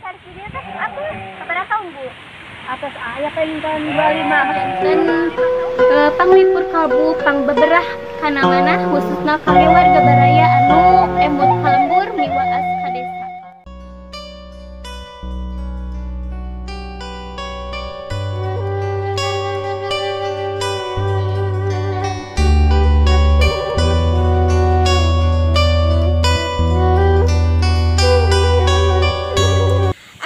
cari di dieu teh atuh sabaraha tahun Bu? Atos aya panginten 25 Janten panglipur kalbu pangbeberah kana manah khususna kangge warga baraya anu emut ka lembur miwaas ka desa.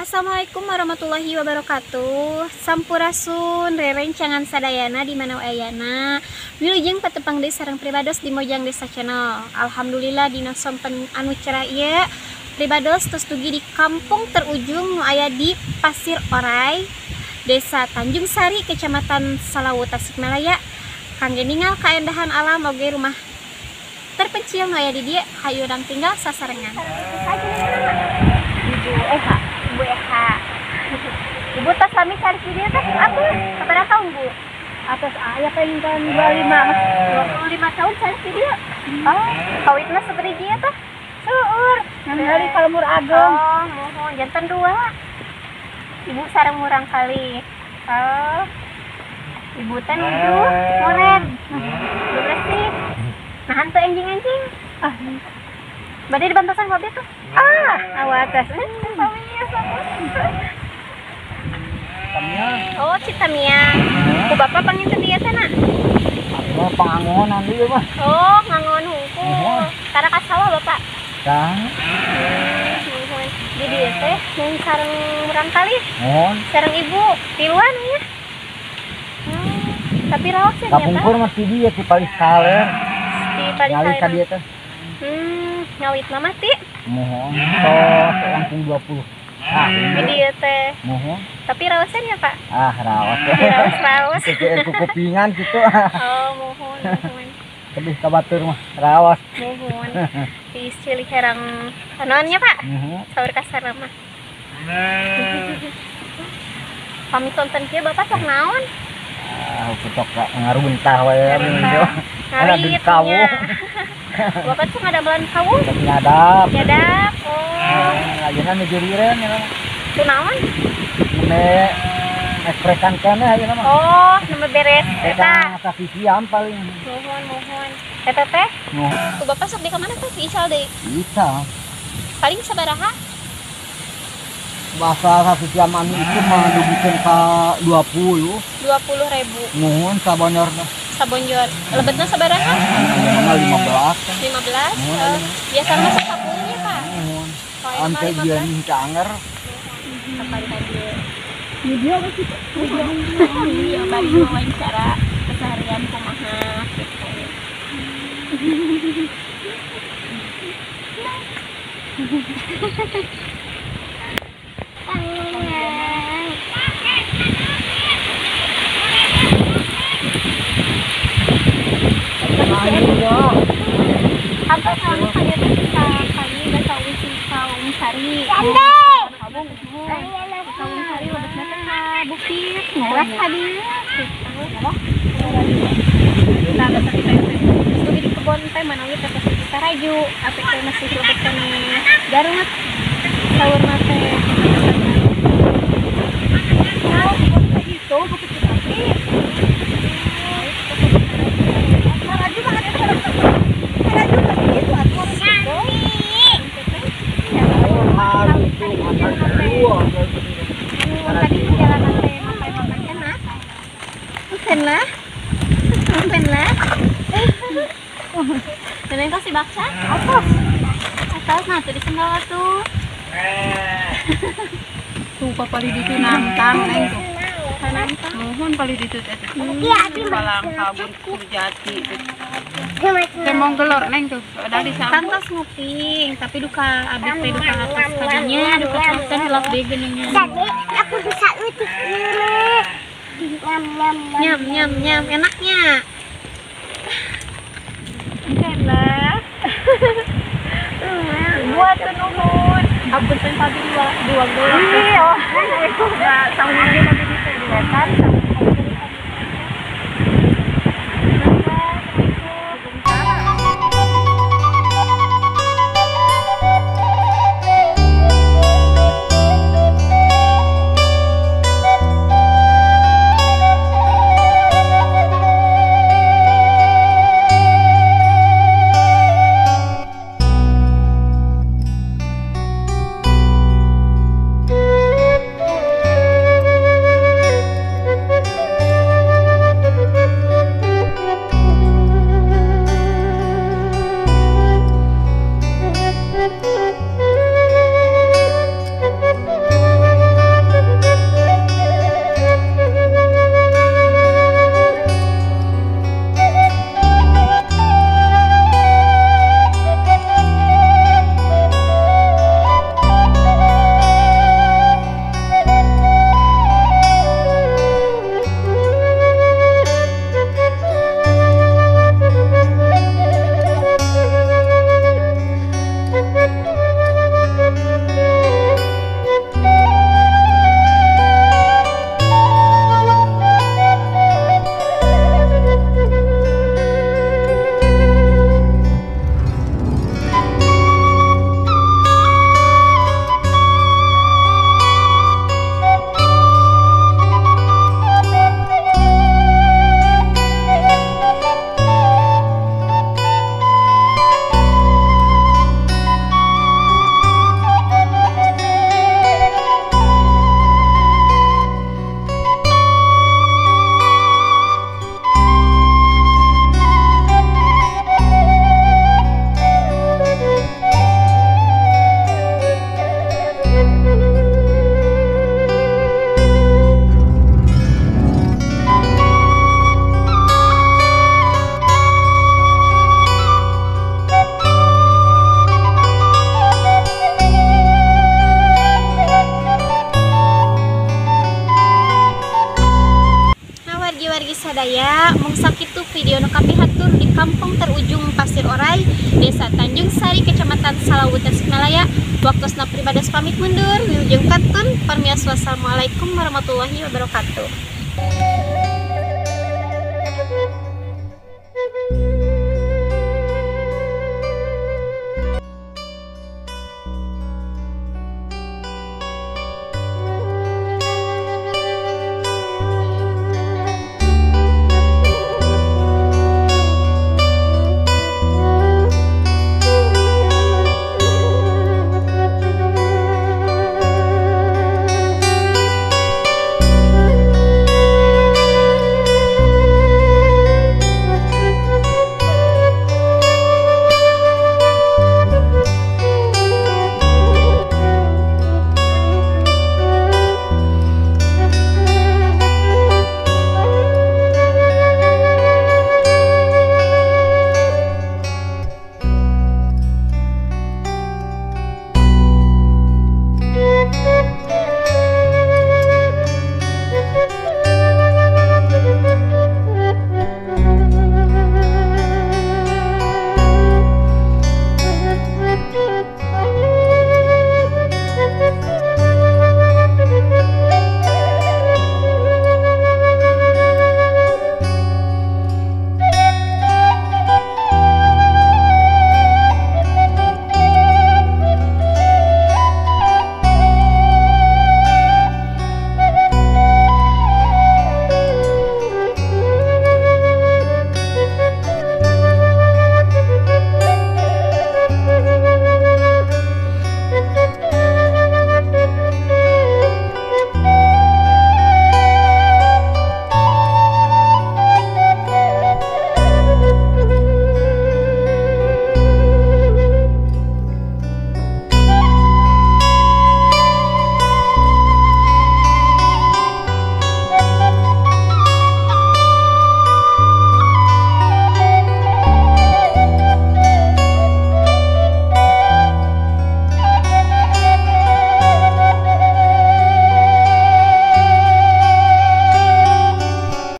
Assalamualaikum warahmatullahi wabarakatuh. Sampurasun rerencangan sadayana di mana ayana. Wilujeng patepang deui sareng pribados di Mojang Desa Channel. Alhamdulillah dina sonten anu cerah ieu pribados tos dugi di kampung terujung nu aya di Pasir Orai, Desa Tanjung Sari, Kecamatan Salawu, Tasikmalaya. Kangge ningal kaendahan alam oge rumah terpencil nu aya di dieu, hayu urang tinggal sasarengan. Ibu Eha. Ibu Eha. Ibu tos sami cari di dieu teh atuh sabaraha tahun Bu? Atos aya panginten 25. 25 tahun cari di dieu. Oh, kawitna sabaraha ieu teh? Seueur. Ningali ka lembur ageng. Oh, muhun janten dua. Ibu sareng murang kali. Oh. Ibu teh nuju ngoren. Bebersih. Nahan teu enjing-enjing. Ah, bade dibantosan ku abdi tuh. Ah, awas. Oh, Citamiang. Ku bapak panginten dieu teh na? Abdi pangangonan ieu mah. Oh, ngangon hungkul. Tara ka sawah bapak? Tah. Nuhun. Di dieu teh mung sareng murang kali. Nuhun. Sareng ibu tiluan nya. Tapi raos ya nya. Kapungkur mah ti dieu ti palih kaler. Ti palih kaler. Ngalih ka dieu teh. Ngawitna mah ti? Muhun. Tos langkung 20. Ah, di dieu teh. Muhun. Tapi raosan ya, Pak? Ah, raos. Raos-raos. Kuku kupingan gitu. Oh, muhun, muhun. Lebih ka batur mah raos. Muhun. Di cilik herang anuannya, Pak? Muhun. Saur kasarna mah. Pami sonten kieu Bapak sok naon? Ah, sok ngaruntah wae. Ngarit nya. Bapak tuh ngadamelan kawung? Nyadap. Nyadap. Oh. Ayeuna nu jurireun ya. Ku naon? Nembe esprekan keneh ayeuna mah. Oh, nembe beres eta. Sasisian paling. Muhun, muhun. Eta teh? Muhun. Ku bapak sok di ka mana teh? Ical deui. Ical. Paling sabaraha? Bahasa sasisian anu itu mah dugikeun ka 20. 20.000. Muhun sabonyorna. Sabonjor. Lebetna sabaraha? Ayeuna 15. 15. Biasana mah 10 nya, Pak. Muhun. Ante dia canger. Kapal tadi. Video apa sih? Iya, bari wawancara keseharian kumaha gitu. Apa kami pada kita kami bahasa wisi kaum sari. Kaum sari lebetna teh ka bukit ngaras ka dieu gitu. Nah, bahasa kita teh dugi di kebon teh manawi teh pasti kita raju, apik teh masih lebet keneh garut. Saurna teh. Oh, kebon teh itu bukit Citapi. Raju mah ada Raju mah gitu atuh. Tadi perjalanan teh makan-makan kena. Makan lah. Makan lah. Neneng kasih baksa? Atos. Atos, nah tuh di sendal tuh. Tuh papa di ditu nantang neng tuh. Nantang. Muhun pali ditu teh. Palang kabur kurjati. Temong gelor neng tuh ada di samping. Pantas nguping, tapi duka abdi teh duka atas kadinya, duka konten hilap deui geuningan. Jadi aku bisa utik ini. Nyam nyam nyam nyam nyam enaknya. Enak. Buat nuhun. Apunten pagi dua dua. Iya. Nah, sama lagi di wetan. Pamirsa, mung sakitu video nu kapihatur di kampung terujung Pasir Orai, Desa Tanjung Sari, Kecamatan Salawu, Tasikmalaya. Waktosna pribados pamit mundur, wilujeng kantun. Parmias, wassalamualaikum warahmatullahi wabarakatuh.